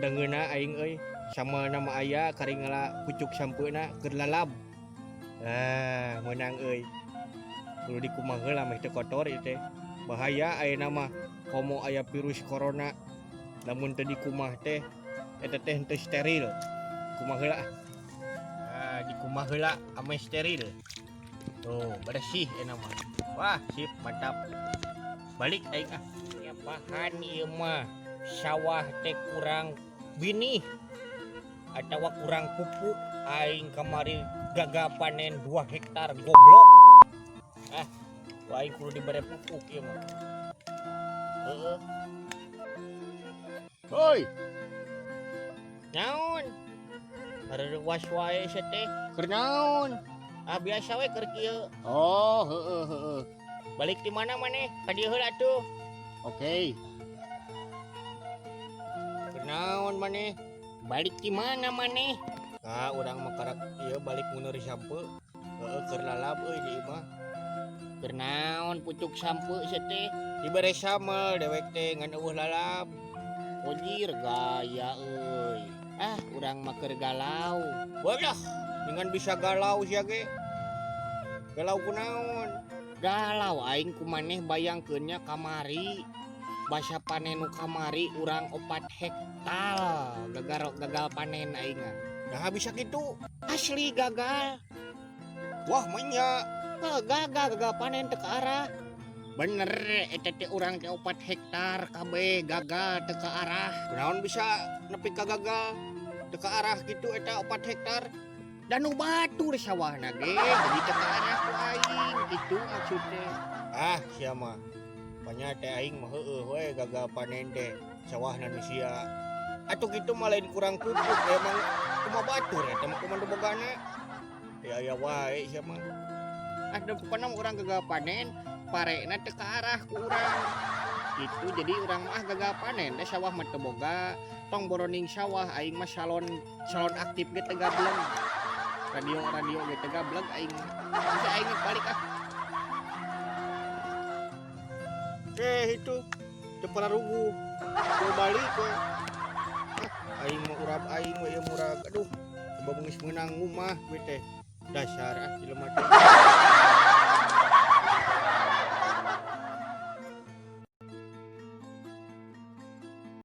Dangeuna aing euy, samelna mah aya kari ngala pucuk sampeuna keur lalab. Ah, meunang euy. Kudu dikumaha heula meh teu kotor ieu teh. Bahaya ayeuna mah komo aya virus corona. Lamun teu dikumah teh eta teh henteu steril. Kumaha heula ah. Ah, dikumaha heula ameh steril. Tuh, bersih ayeuna mah. Wah, sip, mantap. Balik aing ah. Ya bahan ieu mah sawah teh kurang binih atawa kurang pupuk. Aing kamari gagal panen 2 hektar goblok. Ah, ku aing kudu dibere pupuk ieu mah. Heeh. Hoi, Naon? Hareuwas wae sia teh. Keur naon? Ah, biasa we keur kieu. Oh, heeh heeh. Balik di mana maneh? Ka dieu heula atuh. Oke. Keur naon maneh? Balik di mana maneh? Ah, urang mah karak ieu balik nguneur sampeu. Heeh, keur lalab euy di imah. Keur naon pucuk sampeu sia teh? Dibere samel dewek teh ngan euweuh lalab. Ojir gaya euy. Ah, urang mah keur galau. Wadah, dengan bisa galau sia ge. Galau kunaon? Galau aing ku maneh bayangkeun nya kamari. Basa panen nu kamari urang 4 hektar gagal, gagal panen aing mah. Nah, bisa gitu. Asli gagal. Wah, menya. Heuh, gagal gagal panen teu ka arah. Bener eta teh urang teh 4 hektar kabeh gagal teu ka arah. Kunaon bisa nepi ka gagal teu ka arah gitu eta 4 hektar? Da nu batur sawahna ge jadi teu ka arah ku aing gitu maksudnya. Ah, sia mah. Panya teh aing mah heueuh we gagal panen teh sawahna nu sia. Atuh kitu mah lain kurang pupuk, emang kumaha batur eta mah kumaha nu bogana. Ya aya wae sia mah. Ah, da pokona mah urang gagal panen, parena teu ka arah ku urang. Gitu, jadi urang mah gagal panen teh sawah mah teu boga, tong boroning sawah aing mah salon salon aktif ge teu gableng. Radio radio ge teu gableng aing mah. Bisa aing balik ah. Eh itu teu pararuguh. Teu balik we. Ah, aing mah urap aing we ieu murag. Aduh, coba geus meunang ngumah we teh. Dasar ah jelema teh.